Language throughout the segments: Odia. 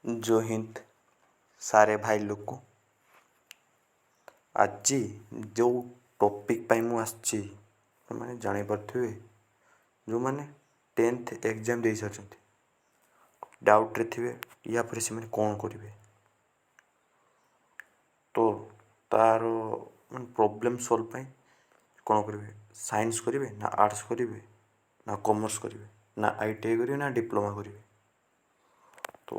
ଜୟ ହିନ୍ଦ सारे भाई ଲୋକ। ଆଜି ଯେଉଁ ଟପିକ୍ ପାଇଁ ମୁଁ ଆସିଛି, ଆପଣମାନେ ଜାଣିପାରୁଥିବେ। ଯେଉଁମାନେ 10th exam ଦେଇସାରିଛନ୍ତି, ଡାଉଟ୍ରେ ଥିବେ ୟା ପରେ ସେମାନେ କ'ଣ କରିବେ, ତ ତା'ର ମାନେ ପ୍ରୋବ୍ଲେମ୍ ସଲ୍ଭ ପାଇଁ କ'ଣ କରିବେ, ସାଇନ୍ସ କରିବେ ନା ଆର୍ଟ୍ସ କରିବେ ନା କମର୍ସ କରିବେ ନା ଆଇଟିଆଇ କରିବେ ନା ଡିପ୍ଲୋମା କରିବେ। ତ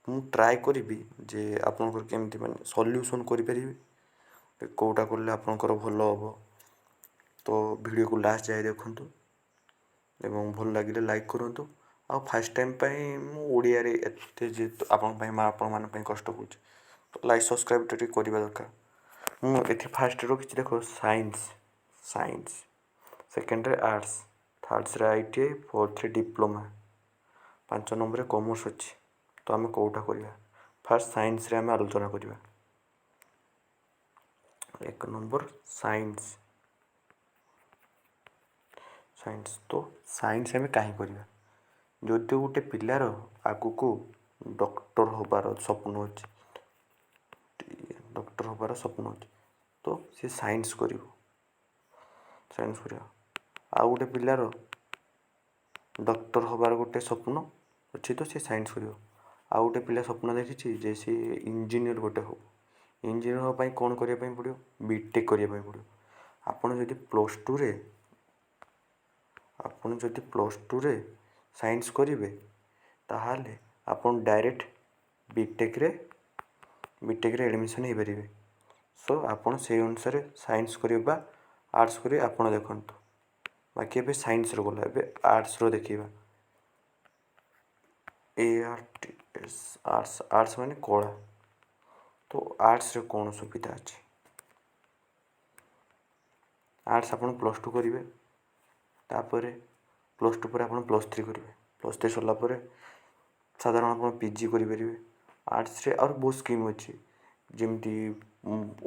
ମୁଁ ଟ୍ରାଏ କରିବି ଯେ ଆପଣଙ୍କର କେମିତି ମାନେ ସଲ୍ୟୁସନ୍ କରିପାରିବି, କେଉଁଟା କଲେ ଆପଣଙ୍କର ଭଲ ହେବ। ତ ଭିଡ଼ିଓକୁ ଲାଷ୍ଟ ଯାଏ ଦେଖନ୍ତୁ ଏବଂ ଭଲ ଲାଗିଲେ ଲାଇକ୍ କରନ୍ତୁ। ଆଉ ଫାର୍ଷ୍ଟ ଟାଇମ୍ ପାଇଁ ମୁଁ ଓଡ଼ିଆରେ ଏତେ ଯେହେତୁ ଆପଣଙ୍କ ପାଇଁ, ଆପଣମାନଙ୍କ ପାଇଁ କଷ୍ଟ କରୁଛି, ତ ଲାଇକ୍ ସବସ୍କ୍ରାଇବ୍ଟା ଟିକେ କରିବା ଦରକାର। ମୁଁ ଏଠି ଫାର୍ଷ୍ଟ ରଖିଛି, ଦେଖ, ସାଇନ୍ସ, ସାଇନ୍ସ, ସେକେଣ୍ଡରେ ଆର୍ଟ୍ସ, ଥାର୍ଡ଼ରେ ଆଇଟିଆଇ, ଫୋର୍ଥରେ ଡିପ୍ଲୋମା, 5 ନମ୍ବରରେ କମର୍ସ ଅଛି। ତ ଆମେ କେଉଁଟା କରିବା? ଫାର୍ଷ୍ଟ ସାଇନ୍ସରେ ଆମେ ଆଲୋଚନା କରିବା। 1 ନମ୍ବର ସାଇନ୍ସ। ସାଇନ୍ସ, ତ ସାଇନ୍ସ ଆମେ କାହିଁ କରିବା? ଯଦି ଗୋଟେ ପିଲାର ଆଗକୁ ଡକ୍ଟର ହେବାର ସ୍ୱପ୍ନ ଅଛି, ଡକ୍ଟର ହେବାର ସ୍ୱପ୍ନ ଅଛି, ତ ସେ ସାଇନ୍ସ କରିବ, ସାଇନ୍ସ କରିବ। ଆଉ ଗୋଟେ ପିଲାର ଡକ୍ଟର ହେବାର ଗୋଟେ ସ୍ୱପ୍ନ ଅଛି, ତ ସେ ସାଇନ୍ସ କରିବ। ଆଉ ଗୋଟେ ପିଲା ସ୍ୱପ୍ନ ଦେଖିଛି ଯେ ସେ ଇଞ୍ଜିନିୟର ଗୋଟେ ହେବ। ଇଞ୍ଜିନିୟର ହେବା ପାଇଁ କ'ଣ କରିବା ପାଇଁ ପଡ଼ିବ? ବିଟେକ୍ କରିବା ପାଇଁ ପଡ଼ିବ। ଆପଣ ଯଦି ପ୍ଲସ୍ ଟୁରେ ସାଇନ୍ସ କରିବେ, ତାହେଲେ ଆପଣ ଡାଇରେକ୍ଟ ବିଟେକ୍ରେ ଆଡ଼ମିସନ୍ ହେଇପାରିବେ। ସୋ ଆପଣ ସେଇ ଅନୁସାରେ ସାଇନ୍ସ କରିବେ ବା ଆର୍ଟ୍ସ କରିବେ, ଆପଣ ଦେଖନ୍ତୁ। ବାକି ଏବେ ସାଇନ୍ସର ଗଲା, ଏବେ ଆର୍ଟ୍ସର ଦେଖିବା। ARTS, arts. Arts ମାନେ କଳା। ତ ଆର୍ଟ୍ସରେ କ'ଣ ସୁବିଧା ଅଛି? ଆର୍ଟ୍ସ ଆପଣ ପ୍ଲସ୍ ଟୁ କରିବେ, ତାପରେ ପ୍ଲସ୍ ଟୁ ପରେ ଆପଣ ପ୍ଲସ୍ ଥ୍ରୀ କରିବେ। ପ୍ଲସ୍ ଥ୍ରୀ ସରିଲା ପରେ ସାଧାରଣ ଆପଣ ପିଜି କରିପାରିବେ। ଆର୍ଟ୍ସରେ ଆହୁରି ବହୁତ ସ୍କିମ୍ ଅଛି, ଯେମିତି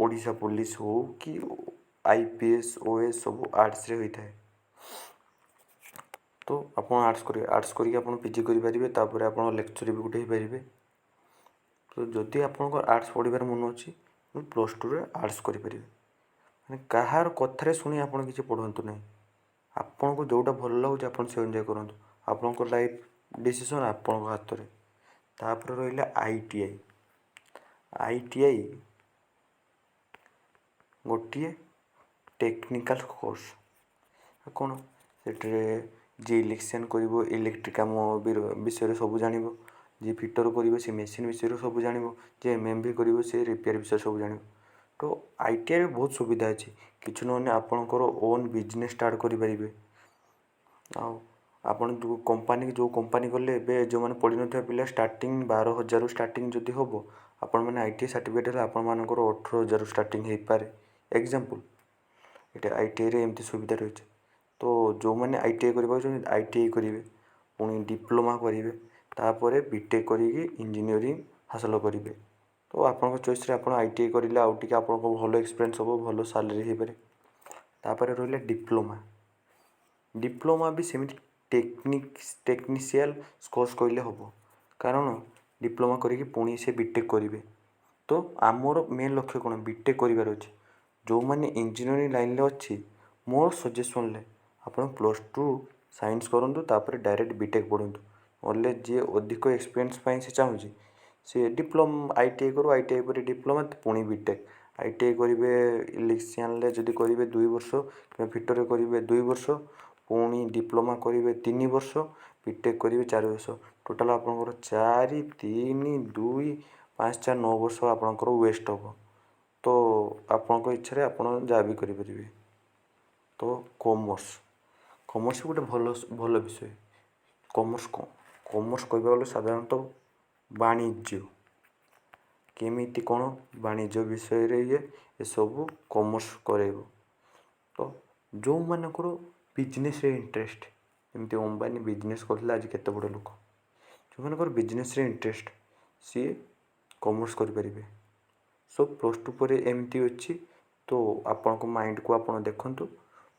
ଓଡ଼ିଶା ପୋଲିସ ହଉ କି ଆଇପିଏସ୍, ଓଏଏସ୍, ସବୁ ଆର୍ଟ୍ସରେ ହୋଇଥାଏ। ତ ଆପଣ ଆର୍ଟ୍ସ କରିବେ, ଆର୍ଟ୍ସ କରିକି ଆପଣ ପିଜି କରିପାରିବେ, ତାପରେ ଆପଣ ଲେକ୍ଚର ବି ଗୋଟେ ହେଇପାରିବେ। ତ ଯଦି ଆପଣଙ୍କର ଆର୍ଟ୍ସ ପଢ଼ିବାର ମନ ଅଛି, ପ୍ଲସ୍ ଟୁରେ ଆର୍ଟ୍ସ କରିପାରିବେ। ମାନେ କାହାର କଥାରେ ଶୁଣି ଆପଣ କିଛି ପଢ଼ନ୍ତୁ ନାହିଁ। ଆପଣଙ୍କୁ ଯେଉଁଟା ଭଲ ଲାଗୁଛି, ଆପଣ ସେ ଅନୁଯାୟୀ କରନ୍ତୁ। ଆପଣଙ୍କ ଲାଇଫ୍ ଡିସିସନ୍ ଆପଣଙ୍କ ହାତରେ। ତାପରେ ରହିଲା ଆଇଟିଆଇ। ଆଇଟିଆଇ ଗୋଟିଏ ଟେକ୍ନିକାଲ୍ କୋର୍ସ। କ'ଣ ସେଥିରେ? ଯିଏ ଇଲେକ୍ଟ୍ରିସିଆନ୍ କରିବ, ଇଲେକ୍ଟ୍ରି କାମ ବିଷୟରେ ସବୁ ଜାଣିବ। ଯିଏ ଫିଟର୍ କରିବ, ସେ ମେସିନ୍ ବିଷୟରେ ସବୁ ଜାଣିବ। ଯିଏ ଏମ୍ଏମ୍ଭି କରିବ, ସେ ରିପେୟାର୍ ବିଷୟରେ ସବୁ ଜାଣିବ। ତ ଆଇଟିଆଇରେ ବହୁତ ସୁବିଧା ଅଛି। କିଛି ନହେଲେ ଆପଣଙ୍କର ଓନ୍ ବିଜନେସ୍ ଷ୍ଟାର୍ଟ କରିପାରିବେ। ଆଉ ଆପଣ ଯେଉଁ କମ୍ପାନୀ, ଯେଉଁ କମ୍ପାନୀ ଗଲେ, ଏବେ ଯେଉଁମାନେ ପଢ଼ିନଥିବା ପିଲା, ଷ୍ଟାର୍ଟିଂ 12,000ରୁ ଷ୍ଟାର୍ଟିଂ ଯଦି ହେବ, ଆପଣମାନେ ଆଇଟିଆଇ ସାର୍ଟିଫିକେଟ୍ ହେଲେ ଆପଣମାନଙ୍କର 18,000ରୁ ଷ୍ଟାର୍ଟିଂ ହେଇପାରେ। ଏକ୍ଜାମ୍ପଲ୍ ଏଇଟା। ଆଇଟିଆଇରେ ଏମିତି ସୁବିଧା ରହିଛି। ତ ଯେଉଁମାନେ ଆଇଟିଆଇ କରିବାକୁ ଚାହୁଁଛନ୍ତି, ଆଇଟିଆଇ କରିବେ, ପୁଣି ଡିପ୍ଲୋମା କରିବେ, ତାପରେ ବିଟେକ୍ କରିକି ଇଞ୍ଜିନିୟରିଂ ହାସଲ କରିବେ। ତ ଆପଣଙ୍କ ଚଏସ୍ରେ ଆପଣ ଆଇଟିଆଇ କରିଲେ ଆଉ ଟିକେ ଆପଣଙ୍କ ଭଲ ଏକ୍ସପିରିଏନ୍ସ ହେବ, ଭଲ ସାଲେରୀ ହେଇପାରେ। ତାପରେ ରହିଲା ଡିପ୍ଲୋମା। ଡିପ୍ଲୋମା ବି ସେମିତି ଟେକ୍ନିସିଆଲ୍ କୋର୍ସ କହିଲେ ହେବ, କାରଣ ଡିପ୍ଲୋମା କରିକି ପୁଣି ସେ ବିଟେକ୍ କରିବେ। ତ ଆମର ମେନ୍ ଲକ୍ଷ୍ୟ କ'ଣ? ବିଟେକ୍ କରିବାର ଅଛି। ଯେଉଁମାନେ ଇଞ୍ଜିନିୟରିଂ ଲାଇନ୍ରେ ଅଛି, ମୋ ସଜେସନ୍ରେ ଆପଣ ପ୍ଲସ୍ ଟୁ ସାଇନ୍ସ କରନ୍ତୁ, ତାପରେ ଡାଇରେକ୍ଟ ବିଟେକ୍ ପଢ଼ନ୍ତୁ। ନହେଲେ ଯିଏ ଅଧିକ ଏକ୍ସପିରିଏନ୍ସ ପାଇଁ ସେ ଚାହୁଁଛି, ସେ ଆଇଟିଆଇ କରୁ, ଆଇଟିଆଇ ପରେ ଡିପ୍ଲୋମା, ପୁଣି ବିଟେକ୍। ଆଇଟିଆଇ କରିବେ, ଇଲେକ୍ଟ୍ରିସିଆନ୍ରେ ଯଦି କରିବେ 2 ବର୍ଷ କିମ୍ବା ଫିଟର୍ରେ କରିବେ 2 ବର୍ଷ, ପୁଣି ଡିପ୍ଲୋମା କରିବେ 3 ବର୍ଷ, ବିଟେକ୍ କରିବେ 4 ବର୍ଷ। ଟୋଟାଲ୍ ଆପଣଙ୍କର 4, 3, 2, 5, 4, 9 ବର୍ଷ ଆପଣଙ୍କର ୱେଷ୍ଟ ହେବ। ତ ଆପଣଙ୍କ ଇଚ୍ଛାରେ ଆପଣ ଯାହା ବି କରିପାରିବେ। ତ କମର୍ସ, କମର୍ସ ଗୋଟେ ଭଲ ଭଲ ବିଷୟ। କମର୍ସ କ'ଣ? କମର୍ସ କହିବାକୁ ଗଲେ ସାଧାରଣତଃ ବାଣିଜ୍ୟ, କେମିତି କ'ଣ ବାଣିଜ୍ୟ ବିଷୟରେ ଇଏ ଏସବୁ କମର୍ସ କରାଇବ। ତ ଯେଉଁମାନଙ୍କର ବିଜନେସ୍ରେ ଇଣ୍ଟରେଷ୍ଟ, ଯେମିତି ଅମ୍ବାନୀ ବିଜନେସ୍ କରୁଥିଲା, ଆଜି କେତେ ବଡ଼ ଲୋକ। ଯେଉଁମାନଙ୍କର ବିଜନେସ୍ରେ ଇଣ୍ଟରେଷ୍ଟ, ସିଏ କମର୍ସ କରିପାରିବେ। ସୋ ପ୍ଲସ୍ ଟୁ ପରେ ଏମିତି ଅଛି। ତ ଆପଣଙ୍କ ମାଇଣ୍ଡକୁ ଆପଣ ଦେଖନ୍ତୁ,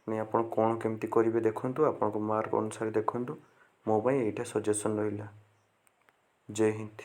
ପୁଣି ଆପଣ କ'ଣ କେମିତି କରିବେ ଦେଖନ୍ତୁ, ଆପଣଙ୍କ ମାର୍କ ଅନୁସାରେ ଦେଖନ୍ତୁ। ମୋ ପାଇଁ ଏଇଟା ସଜେସନ୍ ରହିଲା। ଜୟ ହିନ୍ଦ।